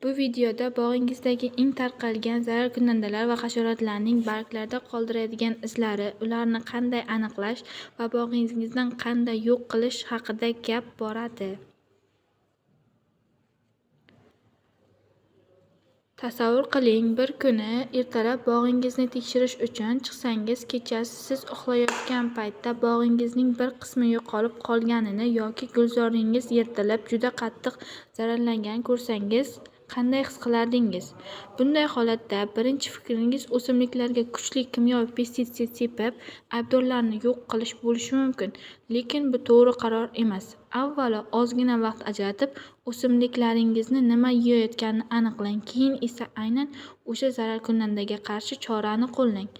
Bu videoda bog'ingizdagi eng tarqalgan zararkunandalar va hasharotlarning barglarda qoldiradigan izlari, ularni qanday aniqlash va bog'ingizdan qanday yo'q qilish haqida gap boradi. Tasavvur qiling, bir kuni ertalab bog'ingizni tekshirish uchun chiqsangiz, kechasi siz uxlayotgan paytda bog'ingizning bir qismi yo'qolib qolganini yoki gulzoringiz yirtilib, juda qattiq zararlanganini ko'rsangiz, qanday his qilardingiz? Bunday holatda birinchi fikringiz o'simliklarga kuchli kimyoviy pestitsid sepib, aybdorlarni yo'q qilish bo'lishi mumkin. Lekin bu to'g'ri qaror emas. Avvalo ozgina vaqt ajratib, o'simliklaringizni nima yeyotganini aniqlang, keyin esa aynan o'sha zararkunandaga qarshi chorani qo'llang.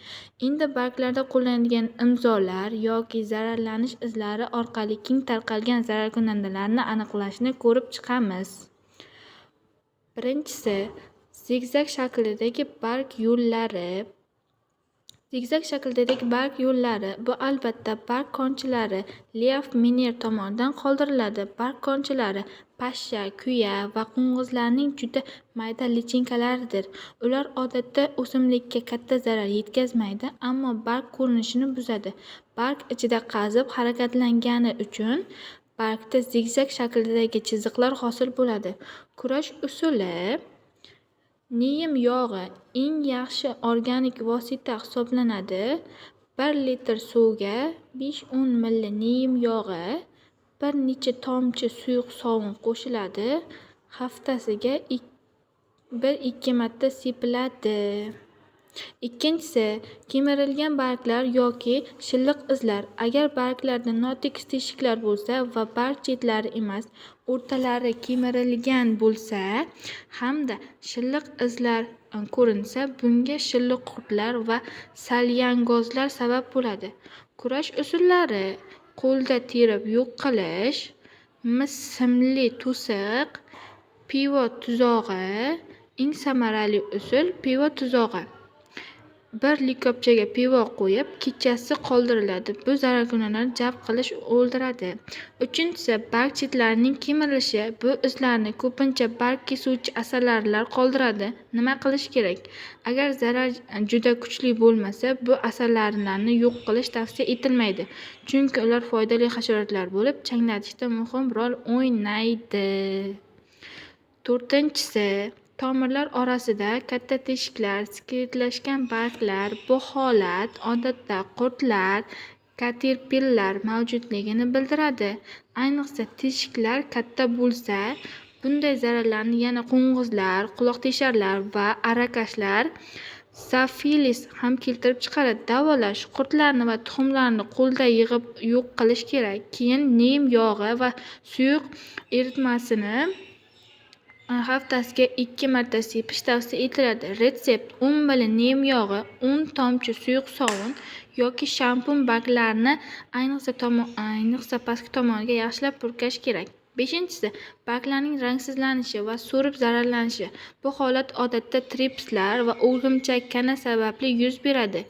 Endi barglarda qo'llanadigan imzolar yoki zararlanish izlari orqali keng tarqalgan zararkunandalarni aniqlashni ko'rib chiqamiz. Birinchisi, zigzag shaklidagi barg yo'llari. Zigzag shaklidagi barg yo'llari bu albatta barg konchilari Leaf Miner tomonidan qoldiriladi. Barg konchilari pashsha, kuya va qo'ng'izlarning juda mayda lichinkalaridir. Ular odatda o'simlikka katta zarar yetkazmaydi, ammo barg ko'rinishini buzadi. Barg ichida qazib harakatlangani uchun bargda zigzag shaklidagi chiziqlar hosil bo'ladi. Kurash usuli: Neem yog'i eng yaxshi organik vosita hisoblanadi. 1 litr suvga 5-10 ml neem yog'i, bir necha tomchi suyuq sovun qo'shiladi. Haftasiga 1-2 marta sepiladi. Ikkinchisi, kemirilgan barglar yoki shilliq izlar. Agar barglarda notekis teshiklar bo'lsa va barg chetlari emas, o'rtalari kemirilgan bo'lsa hamda shilliq izlar ko'rinsa, bunga shilliq qurtlar va salyangozlar sabab bo'ladi. Kurash usullari: qo'lda terib yo'q qilish, mis simli to'siq, pivo tuzog'i. Eng samarali usul pivo tuzog'i. Bir likopchaga pivo qo'yib, kechasi qoldiriladi. Bu zararkunandalarni jalb qilish o'ldiradi. Uchinchisi, barg chetlarining kemirilishi. Bu izlarni ko'pincha barg kesuvchi asalarilar qoldiradi. Nima qilish kerak? Agar zarar juda kuchli bo'lmasa, bu asalarilarni yo'q qilish tavsiya etilmaydi. Chunki ular foydali hasharotlar bo'lib, changlatishda muhim rol o'ynaydi. To'rtinchisi, tomirlar orasida katta teshiklar, skeletlashgan barglar. Bu holat odatda qurtlar, katerpillar mavjudligini bildiradi. Ayniqsa teshiklar katta bo'lsa, bunday zararlarni yana qo'ng'izlar, quloqtesharlar va arakashlar Safilis ham keltirib chiqaradi. Davolash: qurtlarni va tuxumlarni qo'lda yig'ib yo'q qilish kerak. Keyin neem yog'i va suyuq eritmasini haftasiga 2 marta sepish tavsiya etiladi. Retsept: 10 ml neem yog'i, 10 tomchi suyuq sovun yoki shampun barglarni ayniqsa pastki tomoniga yaxshilab purkash kerak. Beshinchisi, barglarning rangsizlanishi va so'rib zararlanishi. Bu holat odatda tripslar va o'rgimchak kana sababli yuz beradi.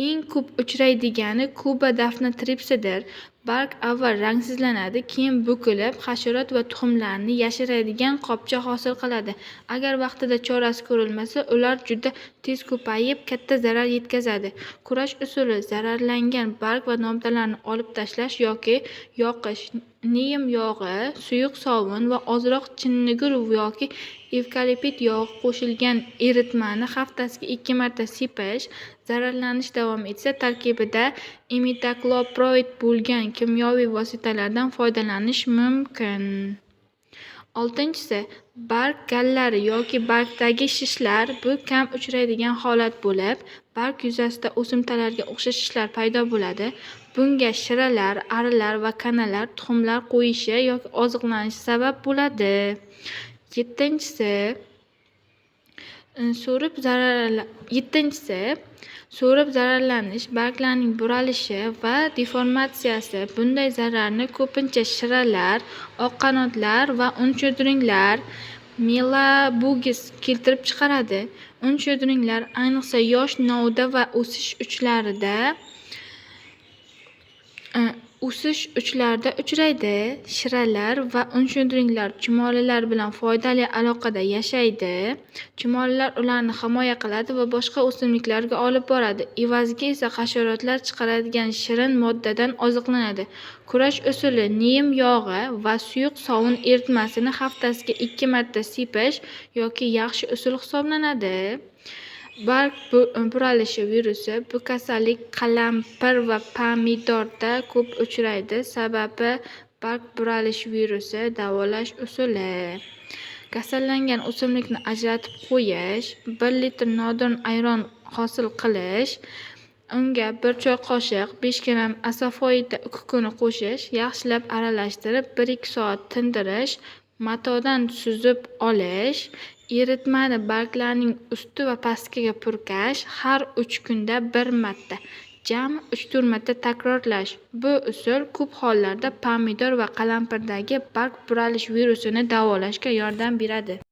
Eng ko'p uchraydigani Kuba dafna tripsidir. Barg avval rangsizlanadi, keyin bukilib, hasharot va tuxumlarni yashiradigan qopcha hosil qiladi. Agar vaqtida chorasi ko'rilmasa, ular juda tez ko'payib, katta zarar yetkazadi. Kurash usuli: zararlangan barg va novdalarni olib tashlash yoki yoqish, neem yog'i, suyuq sovun va ozroq chinnigul yoki evkalipt yog'i qo'shilgan eritmani haftasiga 2 marta sepish. Zararlanish davom etsa, tarkibida imidakloproid bo'lgan kimyoviy vositalardan foydalanish mumkin. Oltinchisi, barg gallari yoki bargdagi shishlar. Bu kam uchraydigan holat bo'lib, barg yuzasida o'simtalarga o'xshash shishlar paydo bo'ladi. Bunga shiralar, arilar va kanalar tuxumlar qo'yishi yoki oziqlanishi sabab bo'ladi. Yettinchisi, so'rib zararlanish, barglarning buralishi va deformatsiyasi. Bunday zararni ko'pincha shiralar, oqqanotlar va unshudringlar melabugis keltirib chiqaradi. Unshudringlar ayniqsa yosh novda va o'sish uchlarida O'sish uchlarda uchraydi. Shiralar va unshudringlar chumolilar bilan foydali aloqada yashaydi. Chumolilar ularni himoya qiladi va boshqa o'simliklarga olib boradi. Evaziga esa hasharotlar chiqaradigan shirin moddadan oziqlanadi. Kurash usuli: nim yog'i va suyuq sovun eritmasini haftasiga 2 marta sepish yoki yaxshi usul hisoblanadi. Barg buralishi virusi: bu kasallik qalampir va pomidorda ko'p uchraydi. Sababi barg buralish virusi. Davolash usuli: kasallangan o'simlikni ajratib qo'yish, 1 litr nodir ayron hosil qilish, unga 1 choy qoshiq 5 gramm asafoyida kukuni qo'shish, yaxshilab aralashtirib 1-2 soat tindirish, matodan suzib olish, eritmani barglarning usti va pastiga purkash, har 3 kunda 1 marta, jami 3-4 marta takrorlash. Bu usul ko'p hollarda pomidor va qalampirdagi barg buralish virusini davolashga yordam beradi.